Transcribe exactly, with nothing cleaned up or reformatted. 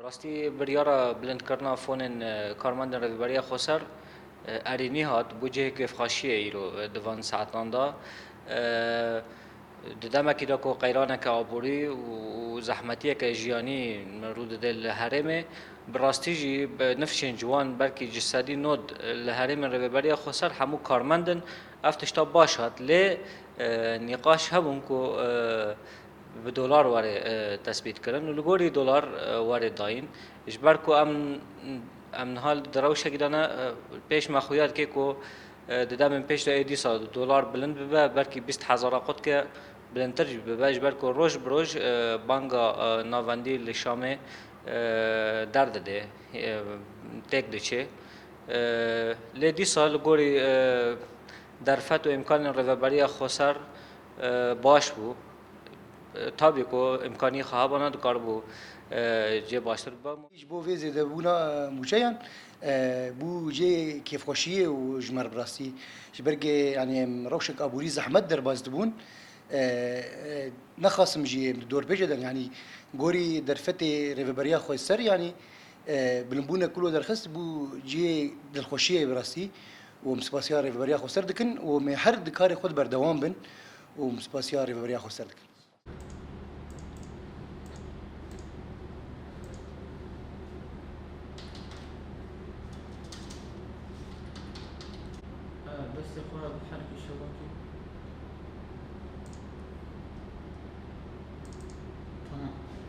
Rastî biryara bilindkirina fonên, e, karmendên Rêveberiya Xweser, e, erênî hat, bû cihê kêfxweşiyê îro, e, di van saetan de. E, di demekî de ku qeyraneke aborî û, û zehmetiyeke jiyanî rû dide li herêmê, bi rastî jî bi nifşên ciwan belkî ji sedî nod li herêmên Rêveberiya Xweser hemû karmend in. Ev tişta baş hat, lê, e, nîqaş hebûn ku, e, bi dolar were, e, tesbît kirin û li gorî dolar, e, were dayîn. Ji ber ku em, em niha di rewşekî de ne, e, pêş me xuya dike ku, e, di demên pêş de ê dîsa dolar bilind bibe, belkî bîst hezara qut ke bilindtir jî bibe, ji ber ku roj bi roj, e, banga, e, navendî li Şamê, e, derdidê, e, têk diçe. E, lê dîsa li gorî, e, derfet û îmkanên Rêveberiya Xweser, e, baş bû. E, tabî ku îmkanî xwe hebana dikaribû, e, cê baştir bibe. Ji bo vê zêdebûna mûçeyan, e, bû cê kêfxweşiyê û ji me re bi rastî. Ji ber ku, yanî, em rewşek aborî zehmet derbas dibûn, e, e, nexasim jî em di dorpêçê de, yanî, gorî derfetê Rêveberiya Xweser, yanî, e, bilimbûnek ku lo derxist bû cihê dilxweşiyê bi rastî û em spasiya Rêveberiya Xweser dikin û em ê her di karê xwe de berdewam bin û em spasiya Rêveberiya Xweser dikin. Destê xwe bi herkî şewatî.